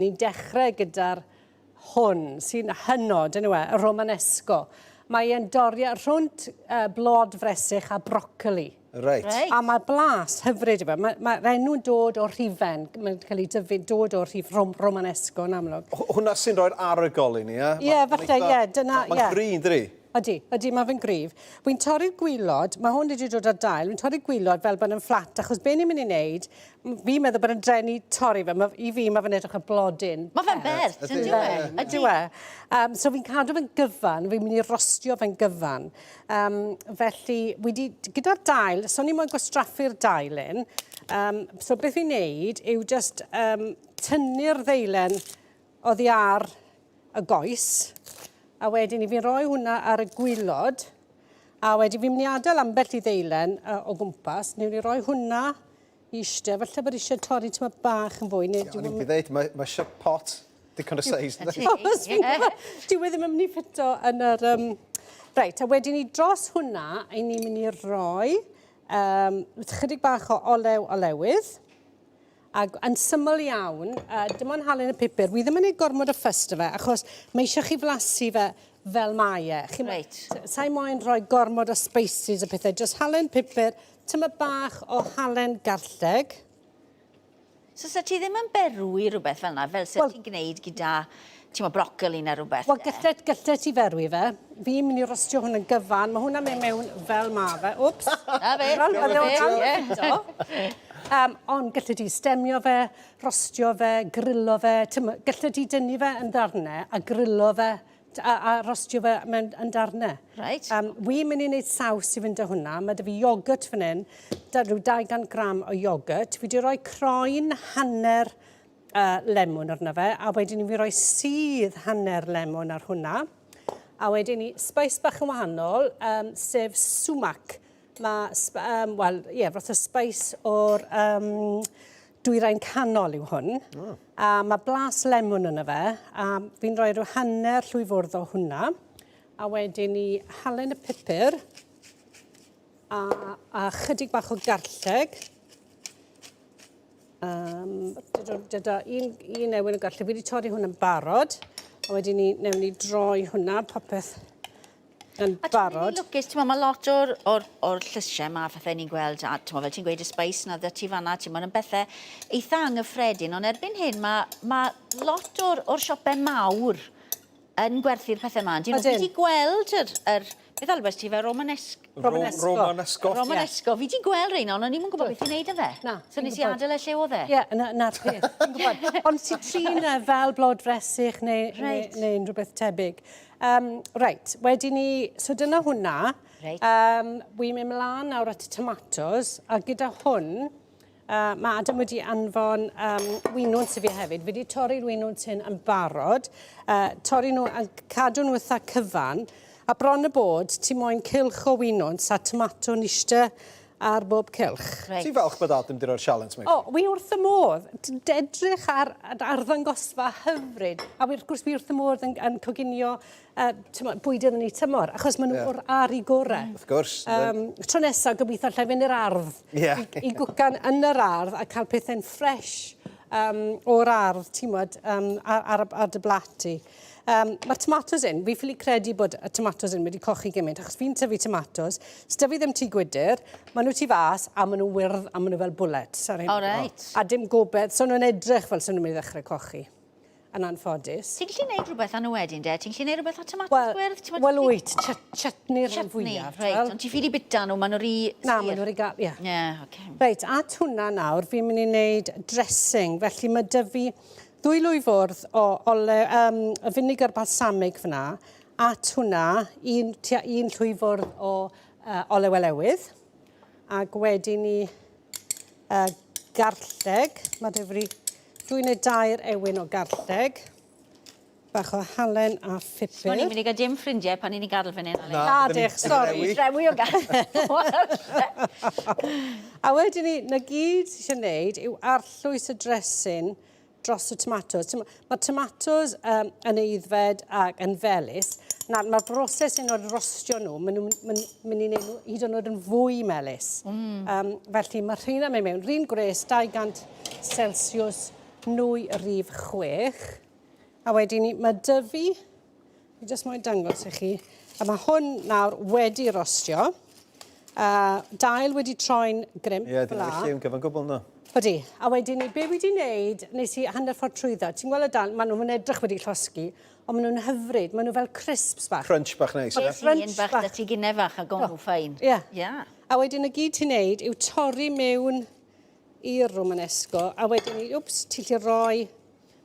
Ni'n dechrau gyda'r hwn, sy'n hynod, yn yw e, y Romanesco. Mae e'n doriad rhwnt uh, blod fresych a brocoli. Reit. Reit. A mae blas hyfryd i fe. Mae'r mae enw'n dod o'r rhifen, mae'n cael ei dyfu, dod o'r rhif Rom, Romanesco yn amlwg. Hwna sy'n rhoi'r arogl i ni, ie? Ie, falle, ie, dyna, ie. Mae'n gry, dydi? Ydy, ydy, mae fe'n gryf. Wi'n torri'r gwylod, mae hwn wedi dod ar dail, wi'n torri'r gwylod fel bod yn fflat, achos be ni'n mynd i wneud, fi'n meddwl bod yn dreni torri fe, ma, i fi mae fe'n edrych yn blodyn. Mae fe'n bert, yn dyw e? Ydyw e. Um, so fi'n cadw fe'n gyfan, fi'n mynd i rostio fe'n gyfan. Um, felly, wedi, gyda'r dail, so ni moyn gwastraffu'r dail un. Um, so beth fi'n neud yw just um, tynnu'r ddeilen oddi ar y goes, a wedyn i fi roi hwnna ar y gwylod, a wedyn fi'n mynd i adael ambell i ddeilen uh, o gwmpas, newn ni roi hwnna i eistedd, falle bod eisiau torri tyma bach yn fwy. Neu, O'n i'n dweud, mae, mae eisiau pot digon o seis. Oes, fi'n gwybod. Dyw e ddim yn mynd i ffito yn yr... Um... Reit, a wedyn ni dros hwnna, i ni'n mynd i roi um, chydig bach o olew olewydd. Ac yn syml iawn, uh, dim ond halen y pupur. Wi ddim yn ei gormod o ffys 'da fe, achos mae eisiau chi flasu fe fel mae e. Chi, Reit. Sa'i moyn rhoi gormod o spices a pethau, just halen pupur, tyma bach o halen garlleg. So sa ti ddim yn berwi rhywbeth fel yna, fel sa Wel- ti'n gwneud gyda, ti'n mo, brocoli neu rhywbeth? Wel, gallet, gallet ti ferwi fe. Fi'n mynd i rostio hwn yn gyfan. Mae hwnna'n mynd mewn fel ma fe. Wps. Na fe. Fel Na fe, fe, ie. Um, ond gallet ti stemio fe, rostio fe, grillo fe. Gallet ti dynnu fe yn ddarnau a grillo fe a, a rostio fe mewn yn darnau. Reit. Um, Wi'n mynd i wneud saws i fynd â hwnna. Mae 'da fi iogwrt fan hyn, da rhyw 200 gram o iogwrt. Fi wedi rhoi croen hanner uh, lemwn arno fe, a wedyn i fi roi sudd hanner lemwn ar hwnna. A wedyn ni spice bach yn wahanol, um, sef sumac. Mae, um, wel, ie, yeah, fath o spice o'r um, dwyrain canol yw hwn. Oh. A mae blas lemwn yna fe, a fi'n rhoi rhyw hanner llwy fwrdd o hwnna. A wedyn ni halen y pupur, a, a chydig bach o garlleg. Um, dyda un, un newyn o garlleg. Fi wedi torri hwn yn barod. A wedyn ni, newn ni droi hwnna, popeth yn barod. A ti'n lwcus, ti'n mae lot o'r, or, or llysiau yma, phethau ni'n gweld, a ti'n fel ti'n gweud y spice na dda ti fanna, ti'n yn bethau eitha anghyffredin, ond erbyn hyn mae, mae lot o'r, or siopau mawr yn gwerthu'r pethau yma. Dyn nhw wedi gweld yr, yr beth alwes ti fe, Romanesco? Romanesco. Romanesco. Romanesco. Fi wedi gweld rheina, ond o'n i'm yn gwybod beth i wneud â fe. Na. So nes i adael e lle oedd e. Ie, na'r na peth. Fi'n gwybod. Ond ti trin e fel blod fresych neu, reit. neu, neu unrhyw beth tebyg. Um, reit, wedyn ni, so dyna hwnna. Reit. Um, Wi'n mynd mlaen nawr at y tomatos, a gyda hwn, uh, mae Adam wedi anfon um, winwns i fi hefyd. Fi wedi torri'r winwns hyn yn barod, uh, torri nhw a cadw nhw eitha cyfan, a bron y bod, ti moyn cylch o winwns a tomato yn eistedd ar bob cylch. Reit. Ti'n falch bod Adam 'di roi'r sialens 'ma i ti? O, wi wrth y modd. Edrych ar arddangosfa hyfryd. A wrth gwrs fi wrth y modd yn, yn coginio uh, tymor, bwydydd yn eu tymor, achos maen nhw yeah. o'r ar eu gorau. Wrth gwrs. Um, tro nesaf, gobeithio allai fynd i'r ardd. Yeah. I, I gwcan yn yr ardd a cael pethau'n ffres um, o'r ardd, ti'n modd, um, ar, ar, ar dy blat ti. Um, Mae'r tomatos hyn, fi ffili credu bod y tomatos hyn wedi cochi gymaint, achos fi'n tyfu tomatos, s'da fi ddim tŷ gwydr, maen nhw tu fas a maen nhw'n wyrdd a maen nhw fel bullets. Ar hyn o reit. A dim gobeith, so nhw'n edrych fel sy'n nhw'n mynd i ddechrau cochi, yn anffodus. Ti'n gallu neud rhywbeth â nhw wedyn, de? Ti'n gallu neud rhywbeth â tomatos gwyrdd? Ti'n Wel wyt, chutney rhan fwyaf. Chutney, reit. Ond ti'n ffili bita nhw, maen nhw rhy Na, maen nhw rhy gal, ie. Ie, oce. Reit, at hwnna nawr, fi'n mynd i wneud dressing, felly mae 'da fi Ddwy lwy fwrdd o ole, um, y finegr balsamig fyna, at hwnna, un, tua un llwy fwrdd o uh, olew olewydd, ac wedyn ni uh, garlleg, mae dyfri dwy neu dair ewin o garlleg, bach o halen a phupur. O'n i'n mynd i gael dim ffrindiau pan i ni'n gadael fan hyn. Na, Na dych, sori. Drewi o gael. A wedyn ni, na gyd sydd eisiau gwneud yw arllwys y dresin dros y tomatos. Mae tomatos um, yn aeddfed ac yn felys. Na, mae'r broses un o'r rostio nhw, maen nhw'n ma mynd i wneud nhw hyd yn oed yn fwy melys. Mm. Um, felly mae rheina mynd mewn, rhywun gwres 200 Celsius. nwy rif 6. A wedyn ni, mae dyfu, fi jyst moyn dangos i chi, a mae hwn nawr wedi rostio. Dail wedi troi'n grimp Ie, yeah, fel lliw gyfan gwbl no. Ydy. A wedyn ni, be wedi wneud, nes i hanner ffordd trwyddo, ti'n gweld y dail, maen nhw'n edrych wedi llosgi, ond maen nhw'n hyfryd, maen nhw fel crisps bach. Crunch bach neis, ie? Crunch bach, da ti gynne fach a gon nhw fine. Ie. Yeah. A wedyn y gyd ti'n neud yw torri mewn i'r Romanesco, a wedyn ni, wps, ti'n gallu rhoi,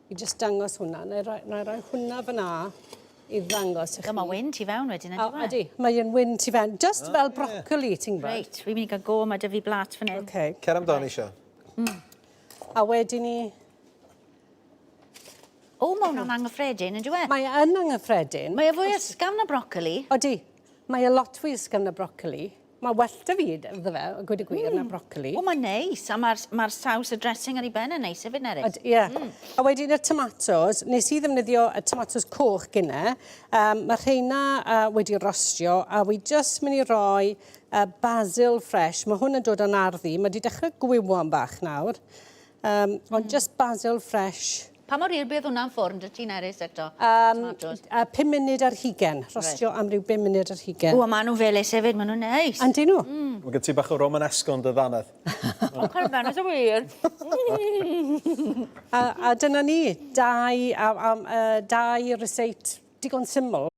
i just dangos hwnna, na i roi, na i roi hwnna fyna i ddangos i chi. Mae wyn tu fewn wedyn, ydy Ydy, mae yn wyn tu fewn, just fel brocoli, ti'n gwybod. Reit, fi'n mynd i gael go, mae dy fi blat fan hyn. Okay. Cer amdani, Sian. A wedyn ni... O, mae hwnna'n anghyffredin, yn dyw e? Mae yn anghyffredin. Mae e fwy ysgafn na brocoli. Odi, mae e lot fwy ysgafn na brocoli. Mae well da fi iddo fe, a gweud y gwir, na brocoli. O, mae'n neis. A mae'r ma saws y dressing ar ei ben yn neis hefyd, Nerys. Ie. Yeah. A wedyn y tomatos, nes i ddefnyddio y tomatos coch gynne. Um, mae rheina uh, wedi rostio a wi jyst mynd i roi uh, basil fresh. Mae hwn yn dod o'n arddi. Mae wedi dechrau gwywo'n bach nawr. Um, ond just basil fresh. Pa mor hir bydd hwnna'n ffwrn dy ti, Nerys, eto? Um, Tomatoes. 5 munud ar hugen. Rostio am ryw 5 munud ar hugen. O, a maen nhw'n felys hefyd, maen nhw'n neis. Yndyn nhw? Mae gen ti bach o Romanesco yn dy ddannedd. O, carfan, oes wir. A, a dyna ni, dau, a, a, a, dau ryseit digon syml.